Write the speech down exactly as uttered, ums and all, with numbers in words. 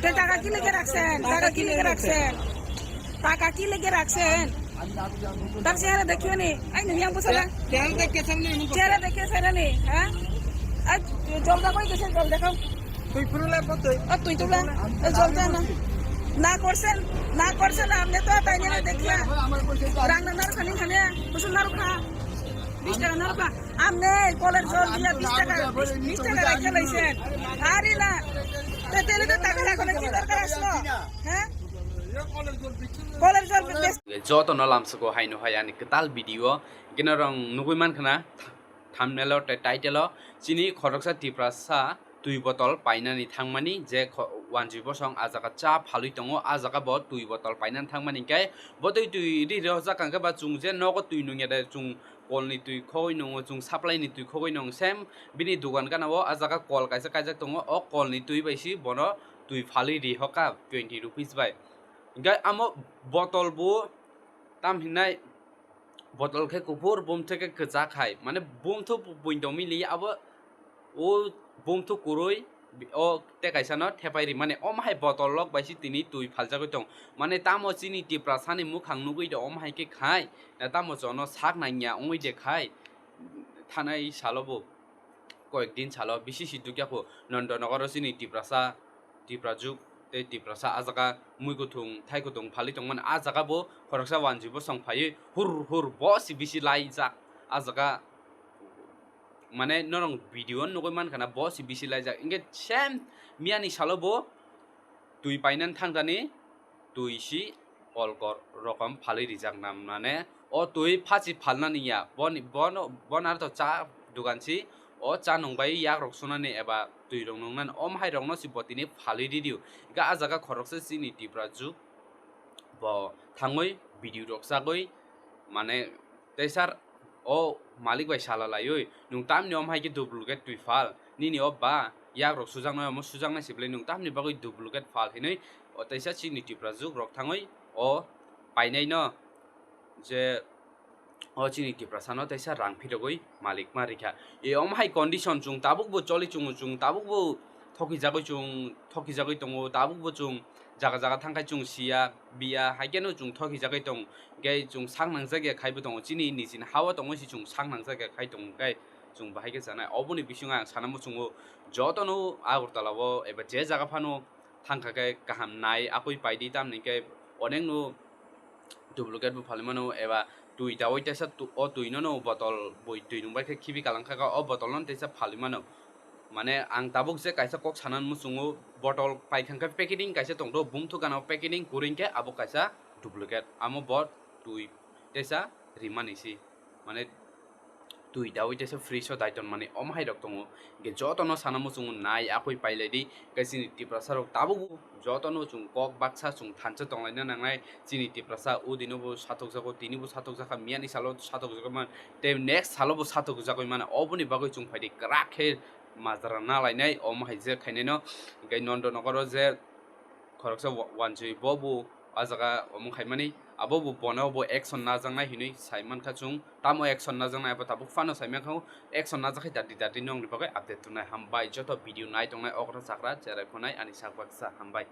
Te taka ki lege raksen, taka ki lege raksen, taka ki lege raksen. Tar chehara dekhiyo ni, ai nung yang busa na. Chehara dekhe sai na ni, ha? Ai jol da koi gese, jol dekhao. Tui pura le kotoi. O tui tula, o jol da na. Na korsen, na korsen, amne to taine na dekhiya. Rang na naru khani khani, busu naru kha. Bis taka naru kha. Amne koler jol diya bis taka, bis taka rakhe laisen. Ari na. Te tele to taka rakhe lai ki dorkar aslo. Ha? Koler jol bis. Joto no lamsoko haino hai ani kwtal video. Gina rong nugui man khana. Thumbnail o tei title o chini khoroksa Tiprasa twi botol painani thangmani je kho-, wanjwi bosong a jaga cha phalwi tongo, a jaga bo twi botol painani thangmani hwnkhe bo twi twi ri rihorjak hwnkhe ba chwng je nogo twi nungya de chwng kolni twi khogwi nungo, chwng supply ni twi khogwi nung sem bini dugan gana o a jaga kol kaisa kaijak tongo, o kolni twi bai si bono twi phalwi rihoka twenty rupees bai. Hwnkhe amo botol bo tam hinai botol khe kuphur, bumthu khe kwchak hai, mane bumthu puindo mili abo o bumthu kwrwi o tei kaisa no thepai ri mane, omo hai botol rok bai si tini twi phaljagwi tong mane, tamo chini Tiprasa ni mukhang nugwi de omo hai khe khai, na tamo jono sak nangya wngwi de khai thanai salo bo. Koyek din salo bisi si dukya kho Nondonogoro chini Tiprasa, Tiprajwk tei Tiprasa a jaga mui kuthung thai kuthung phalwi tongmani, a jaga bo khoroksa wanjwi bosong phaiwi hur hur bo si bisi laijak a jaga, mane norok video nugwi mankha na bo si bisi laijak, hwnkhe same miyani salo bo twi painani thangkani twi si kolkor rokom phalwi rijak nam mane o twi phachi phalnani ya boni bono bono ar to cha dugan si o cha nung bai yak rok sunani eba twi rok nungnani om hai rok no si bo tini phalwi ridi o. Hwnkhe a jaga khoroksa chini Tiprajwk bo thangwi video rok chagwi mane Tei sir, o malik bai sala laiwi, nwng tamni omo hai khe duplicate twi phal? Nini o ba yak rok sujaknai, omo sujaknai se belai, nwng tamni bagwi duplicate phal hinwi o teisa chini Tiprajwk rok thangwi o painai no je o chini Tiprasa no teisa rang phirogwi malik ma rikha. E omo hai condition chwng tabuk bo choli chwngo, chwng tabuk bo thokijagwi chwng, thokijagwi tongo, tabuk bo chwng jaga jaga thangkhai chwng siya, biya, hai kheno chwng thokijagwi tong, hwnkhe chwng sak nangjak ya khaibo tongo, chini nijini ha-o tongwi se chwng sak nangjak ya khai tongo, hwnkhe chwng bahai khe chanai. Oboni bisingo ang sana muchungo, jotono Agartala o eba je jaga phano thangkha khe kaham nai, akoi paidi, tamni hwnkhe onekno duplicate bo phalwi mano, eba twi dawi teisa tu-, o twi no no botol bwi twi nung bai khe khibi kalang kha, o botol no teisa phalwi mano. Mane ang tabuk je kaisa kok sana muchungo, botol paikha khe packeting kaisa tong do, bumthu gana o packeting kwrwi khe abo kaisa duplicate, amo bo twi teisa rimani si, mane twi dawi teisa fridge o dai ton mani omo hai rok tongo. Hwnkhe jotono sana muchungo nai akoi pailai di, hwnkhe chini Tiprasa rok tabuk bo jotono chwng kok baksa chwng thansa tonglaina nangnai. Chini Tiprasa o dino bo satok jago, tini bo satok jakha, miyani salo satok jago man, tei next salo bo satok jagoi mano. Oboni bagwi chwng phaidi kwrak khe majra na lainai, omo hai je khainai no. Hwnkhe Nondonogoro je khoroksa wa-, wanjwi bo bo a jaga omo khaimani, abo bo bono bo action najaknai hinwi sai mankha chwng. Tamo action najaknai abo tabuk phano sai mankha, action najak khai dati dati nongni bagwi update tongnai. Hambai joto video nai tongnai okra chakra cherai phunai ani sak baksa hambai.